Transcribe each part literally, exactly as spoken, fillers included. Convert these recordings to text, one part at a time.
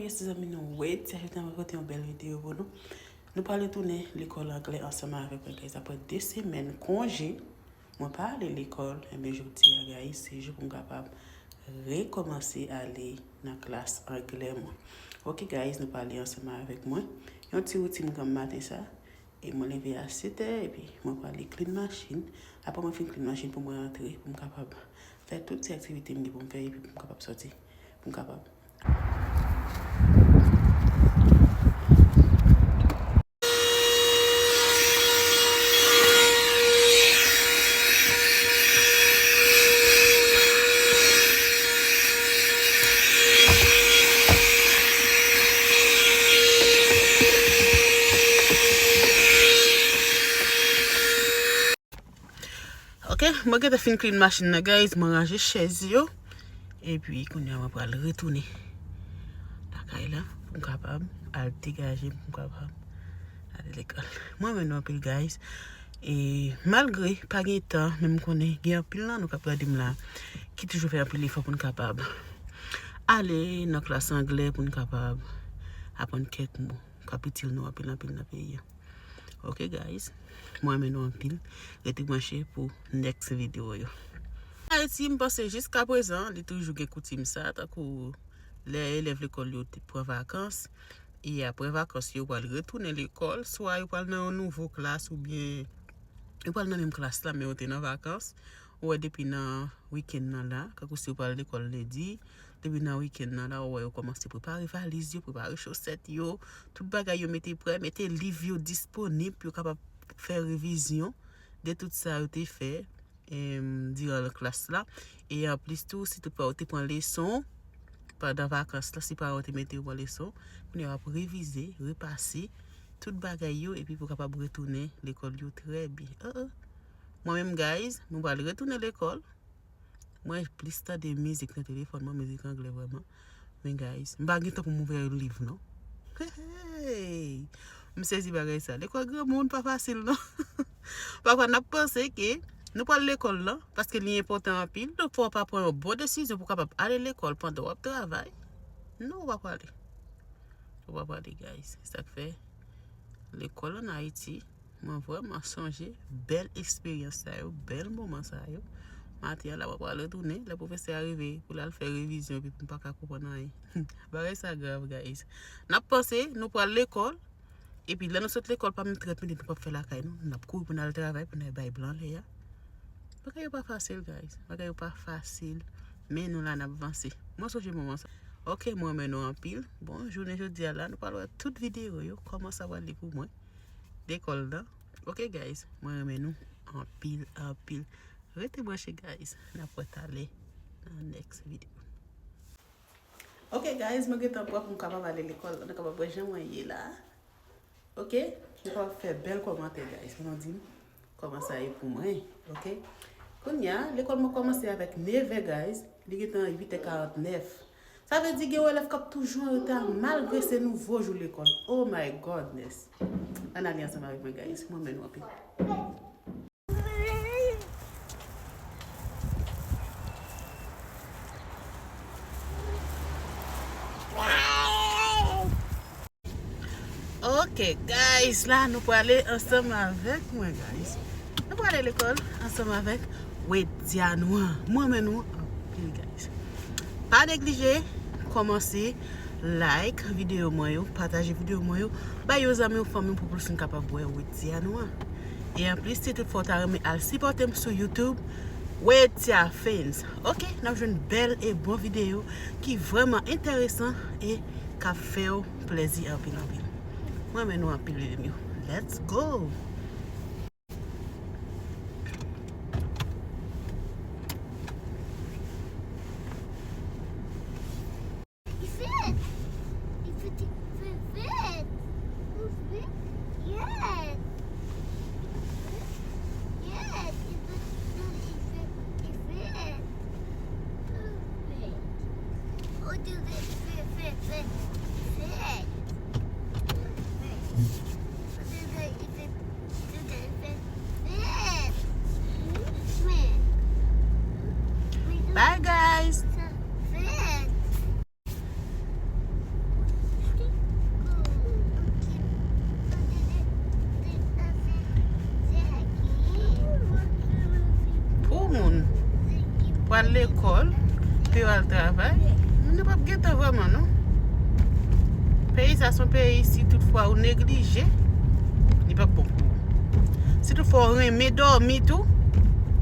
Yes, zanmi nou, Wednesday a, jodi a mwen pote yon bèl videyo pou nou. Nou pral retounen lekòl anglè ansanm avèk mwen, guys. Apre de semèn konje, mwen pa ale lekòl, enben jodi a, guys, se jou pou m kapab rekòmanse ale nan klas anglè mwen. Ok, guys, nou pral ale ansanm avèk mwen. Yon ti woutin granm maten sa. E mwen leve a sèt è, epi mwen prale clean machin. Apre mwen fin clean machin pou mwen antre, pou m kapab fè tout ti aktivite m gen pou m fè, epi pou m kapab sòti, pou m kapab. Ok, mwen gentan fin clean machin nan, guys. Mwen ranje chèz yo. Epi, kounye a, mwen pral retounen lakay la pou m kapab al degaje m, pou m kapab ale lekòl. Mwen renmen nou anpil, guys. E malgre pa gen tan, men m konnen gen anpil nan nou k ap gade m la ki toujou fè anpil efò pou n kapab ale nan klas anglè, pou n kapab aprann kèk mo k ap itil nou anpil, anpil nan peyi a. Ok, guys, mwen renmen nou anpil. Rete branche pou next video yo. Ayiti, m panse jiska prezan, li toujou gen koutim sa, tankou lè elèv lekòl yo te pran vakans, e apre vakans yo pral retounen lekòl, swa yo pral nan yon nouvo klas oubyen yo pral nan menm klas la, men yo te nan vakans. Ou wè, depi nan wikenn nan la, kankou si yo pral lekòl lendi, depi nan wikenn nan la, ou wè yo kòmanse prepare valiz yo, prepare chosèt yo, tout bagay yo mete prè, mete liv yo disponib pou yo kapab fè revizyon de tout sa yo te fè, em, diran klas la. E anplis tou, si toutfwa yo te pran leson pandan vakans la, si paran yo te mete yo pran leson, kounye a w ap revize, repase tout bagay yo, epi pou w kapab retounen lekòl yo trè byen. Uh, uh. Mwen menm, guys, mwen pral retounen lekòl. Mwen plis tande mizik nan telefòn mwen, mizik anglè vrèman. Men, guys, m pa gen tan pou m ouvè yon liv, non. Hey, hey! M sezi bagay sa. Lekòl granmoun pa fasil, non. Pafwa, n ap panse ke nou pral lekòl lan, paske li enpòtan anpil. Donk, fò w pa pran yon bon desizyon pou w kapab ale lekòl pandan w ap travay. Non, ou pa prale. Ou pa prale, guys. Se sa k fè lekòl ann Ayiti, mwen vrèman sonje bèl eksperyans sa yo, bèl moman sa yo. Maten an la, mwen pral retounen, lè pwofesè a rive pou l al fè revizyon, epi pou m pa ka konprann anyen. Bagay sa grav, guys. N ap panse nou pral lekòl, epi lè nou sot lekòl, pa menm trant minit nou p ap fè lakay nou, n ap kouri pou n al travay, pou n al bay blan lè a. Bagay yo pa fasil, guys. Bagay yo pa fasil. Men nou la, n ap vanse. Mwen sonje moman sa. Ok, mwen renmen nou anpil. Bon, jounen jodi a la, nou pral wè tout videyo yo, kòman sa pral ye pou mwen. Lekòl nan. Ok, guys, mwen renmen nou anpil, anpil. Rete branche, guys. N ap wè talè nan next video. Ok, guys, mwen gentan pran pou m kapab ale lekòl. Nou kapab wè jan mwen ye la. Ok? Nou kapab fè bèl kòmantè, guys. Pou nou di m kòman sa ye pou mwen. Ok? Kounye a, lekòl mwen kòmanse avèk nevè, guys. Li gentan uit è karantnèf. Sa vle di gen yon elèv k ap toujou an reta malgre se nouvo jou lekòl. Oh my goodness. Ann ale ansanm avèk mwen, guys. Mwen renmen nou anpil. Ok, guys, la nou prale ansanm avèk mwen, guys. Nou prale lekòl ansanm avèk Wedya Nwa. Mwen renmen nou anpil, guys. Pa neglije kòmanse like videyo mwen yo, pataje videyo mwen yo, bay yon zanmi w, fanmi w pou plis moun kapab wè Wedya Nwa. E anplis, si toutfwa w ta renmen al sipòte m sou YouTube, Wedya Fans. Ok, n ap jwenn bèl e bon videyo ki vrèman enteresan e k ap fè w plèzi anpil, anpil. Mwen renmen nou anpil, mezanmi. Let's go! Ici. Il fait, il fait vite. Vite. Yes. Yes. Il fait, il fait, il fait vite. Vite. Oh, tu fais, fais, fais, fais vite. Vite. Oh, tu fais, il fait al lekòl, pou yo al travay, moun yo p ap gen tan vrèman, non. Peyi sa se yon peyi, si toutfwa ou neglije, li p ap bon pou ou. Si toutfwa ou renmen dòmi tou,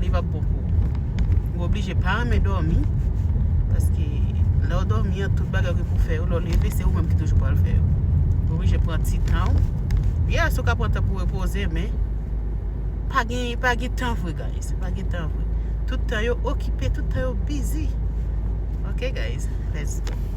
li p ap bon pou ou. Ou oblije pa renmen dòmi, paske lè w dòmi an, tout bagay ki pou fè yo, lè w leve, se ou menm ki toujou pral fè yo. Ou oblije pran ti tan w. Yes, ou ka pran tan pou repoze, men pa gen, pa gen tan vre, guys. Pa gen tan vre. Tout tan yo okipe, tout tan yo busy. Ok, guys, let's go.